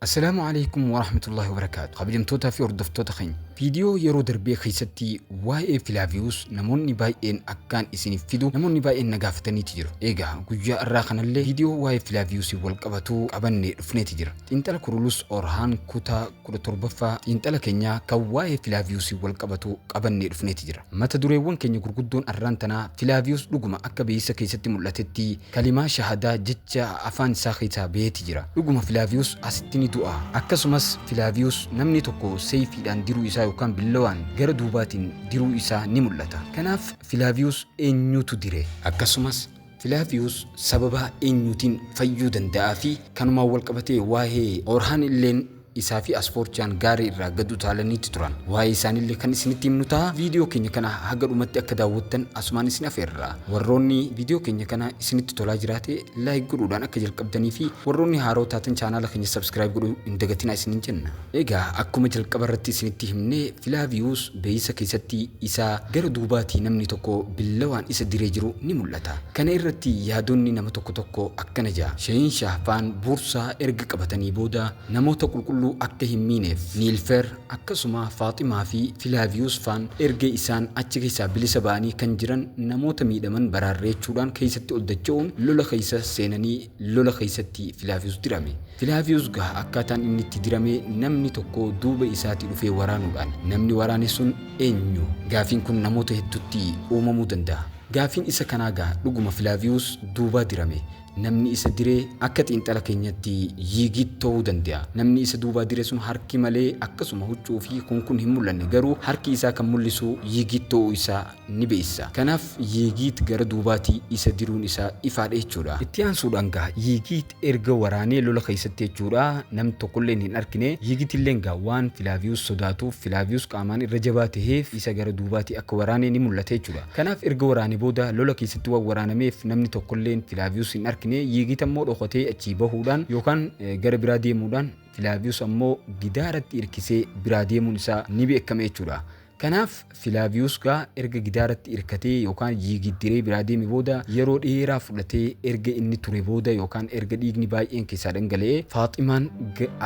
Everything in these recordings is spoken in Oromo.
Assalaamu Aleeykum Warahmatullaahi Wabarakaatu. Kabajamtootaa fi hordoftoota keenya. Viidiyoo yeroo darbee keessatti waa'ee Filaaviyuus namoonni baay'een akkaan isiniif fidu namoonni baay'een na gaafataniiti jiru. Egaa guyyaa irraa kanallee viidiyoo waa'ee Filaaviyuusiin wal qabatu qabannee dhufneeti jira. Xiinxala Kurulus Orhaan kutaa 17ffaa xiinxala keenyaa kan waa'ee Filaaviyuusiin wal qabatu qabannee dhufneeti jira. Mata dureewwan keenya gurguddoon arraan tanaa Filaaviyuus dhuguma akka beeksisa keessatti mul'atetti kalimaa shahadaa jecha afaan isaa keessaa baheeti jira. Dhuguma Filaaviyuus asitti ni du'a. Akkasumas Filaaviyuus namni tokko seeyfiidhaan diruu isaa yookaan billawaan gara duubaatiin diruu isaa ni mul'ata. Kanaaf Filaaviyuus eenyutu dire? Akkasumas Filaaviyuus sababaa eenyuutiin fayyuu danda'aa fi kanumaan wal qabatee waa'ee Orhaan illeen isaa fi Asfoorchaan gaarii irraa gad utaalaniiti turan. Waa'ee isaaniillee kan isinitti himnu ta'a. Viidiyoo keenya kana haga dhumatti akka daawwattan asumaan isin afeerra. Warroonni viidiyoo keenya kana isinitti tolaa jiraate like godhuudhaan akka jalqabdanii fi warroonni haaroo taatan chaanaala keenya subscribe godhuu hin dagatinaa isiniin jenna. Egaa akkuma jalqaba irratti isinitti himne Filaaviyuus beeysa keessatti isaa gara duubaatii namni tokko billawaan isa diree jiru ni mul'ata. Kana irratti yaadonni nama tokko tokko akkana ja'a. Shahinshaah faan Buursaa erga qabatanii booda namoota qulqulluu akka hin miineef Niilfer akkasuma Faaximaa fi Filaaviyuus faan erga isaan achi keessaa bilisa ba'anii kan jiran namoota miidhaman baraarreechuudhaan keessatti ol dacha'uun lola keessa seenanii lola keessatti Filaaviyuus dirame. Filaaviyuus gaa akkaataan inni itti dirame namni tokko duuba isaatii dhufee waraanuudhaan. Namni waraane sun eenyu? Gaafiin kun namoota hedduutti uumamuu danda'a. Gaafiin isa kanaa gaa dhuguma Filaaviyuus duubaa dirame. Namni isa dire akka xiinxala keenyatti Yigiit ta'uu danda'a. Namni isa duubaa dire sun harki malee akkasuma huccuu fi kun kun hin mul'anne garuu harki isaa kan mul'isu Yigiit ta'uu isaa ni beeksisa. Kanaaf Yigiit gara duubaatii isa diruun isaa ifaadha jechuudha. Itti aansuudhaan gaa Yigiit erga waraanee lola keessatti jechuudha namni tokkolleen hin arkine. Yigiitilleen gaa waan Filaaviyuus sodaatuuf Filaaviyuus qaamaan irra jabaa taheef isa gara duubaatii akka waraane ni mul'ata jechuudha. Kanaaf erga waraane booda lola keessatti waan waraanameef namni tokkolleen Filaaviyuus hin arkine. Yigiit ammoo dhokatee achii bahuudhaan yookaan gara biraa deemuudhaan Filaaviyuus ammoo gidaaratti irkisee biraa deemuun isaa ni beekame jechuudha. Kanaaf Filaaviyuus gaa erga gidaaratti irkatee yookaan Yigiit diree biraa deeme booda yeroo dheeraa fudhatee erga inni ture booda yookaan erga dhiigni baay'een keessaa dhangala'ee Faaximaan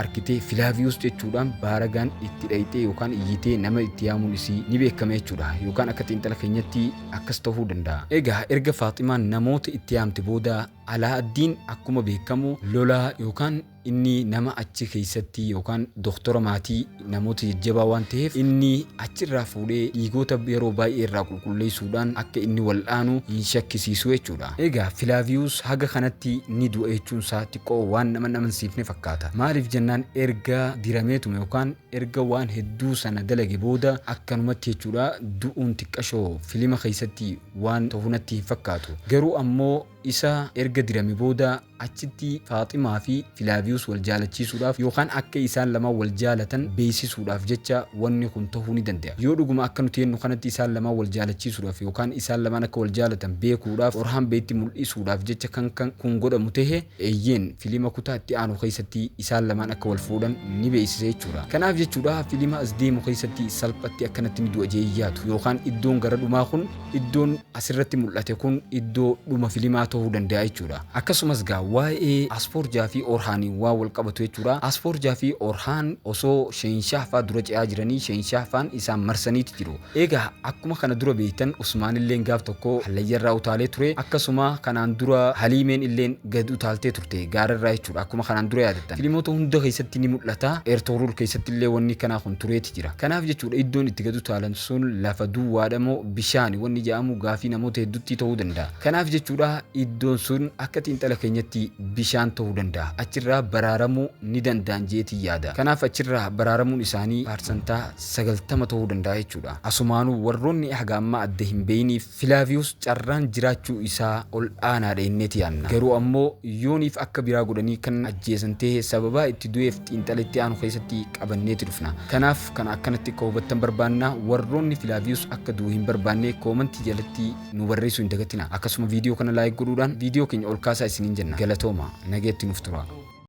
arkitee Filaaviyuus jechuudhaan baaragaan itti dhayxee yookaan iyyitee nama itti yaamuun isii ni beekame jechuudha. Yookaan akka xiinxala keenyatti akkas ta'uu danda'a. Egaa erga Faaximaan namoota itti yaamte booda Alaa'addiin akkuma beekamu lolaa yookaan inni nama achi keessatti yookaan doktora maatii namoota jajjabaa waan ta'eef inni achirraa fuudhee dhiigoota yeroo baay'ee irraa qulqulleessuudhaan akka inni wal'aanu hin shakkisiisu jechuudha. Egaa Filaaviyuus haga kanatti ni du'a jechuun isaa xiqqoo waan nama hin amansiifne fakkaata. Maaliif jennaan erga dirameetuma yookaan erga waan hedduu sana dalage booda akkanumatti jechuudha du'uun xiqqashoo filima keessatti waan ta'u natti hin fakkaatu. Garuu ammoo isa erga dirame booda achitti Faaximaa fi Filaaviyuus wal jaalachiisuudhaaf yookaan akka isaan lamaan wal jaalatan beeksisuudhaaf jecha wanni kun ta'uu ni danda'a. Yoo dhuguma akka nuti jennu kanatti isaan lamaan wal jaalachiisuudhaaf yookaan isaan lamaan akka wal jaalatan beekuudhaaf Orhaan Beetti mul'isuudhaaf jecha kan kan kun godhamu tahe eeyyeen filima kutaa itti aanu keessatti isaan lamaan akka wal fuudhan ni beeksisa jechuudha. Kanaaf jechuudha filima as deemu keessatti salphatti akkanatti ni du'a je'ee hin yaadu yookaan iddoon gara dhumaa kun iddoon asirratti mul'ate kun iddoo dhuma filimaa ta'uu danda'a jechuudha. Akkasumas gaa waa'ee Asfoorjaa fi Orhaaniin waan wal qabatu jechuudha. Asfoorjaa fi Orhaan osoo Sheenshaah faa dura ce'aa jiranii Sheenshaah faan isaan marsaniiti jiru. Egaa akkuma kana dura beektan Usmaan illeen gaaf tokko hallayyarraa utaalee ture. Akkasuma kanaan dura Haliimeen illeen gad utaaltee turte gaararraa jechuudha. Akkuma kanaan dura yaadattan. Filimoota hunda keessatti ni mul'ata. Ertugrul keessatti illee wanni kanaa kun tureeti jira. Kanaaf jechuudha iddoon itti gad utaalan sun lafa duwwaadha moo bishaani wanni jedhamu gaafii namoota hedduutti ta'uu danda'a. Kanaaf jechuudha iddoon sun akka xiinxala keenyatti bishaan ta'uu danda'a. Achirraa baraaramuu ni danda'an jeetiin yaada. Kanaaf achirraa baraaramuun isaanii paarsantaa 90 ta'uu danda'a jechuudha. Asumaanuu warroonni haga ammaa adda hin beeyiniif Filaaviyuus carraan jiraachuu isaa ol aanaadha jenneeti yaadna. Garuu ammoo yooniif akka biraa godhanii kan ajjeesan ta'e sababaa itti du'eef xiinxala itti aanu keessatti qabanneeti dhufna. Kanaaf kana akkanatti akka hubattan barbaanna. Warroonni Filaaviyuus akka du'u hin barbaanne koomantii jalatti nu barreessuu hin dagatinaa. Akkasuma viidiyoo kana like godhuudhaan viidiyoo keenya ol kaasaa isiniin jenna. Galatooma. Nageetti nuuf turaa.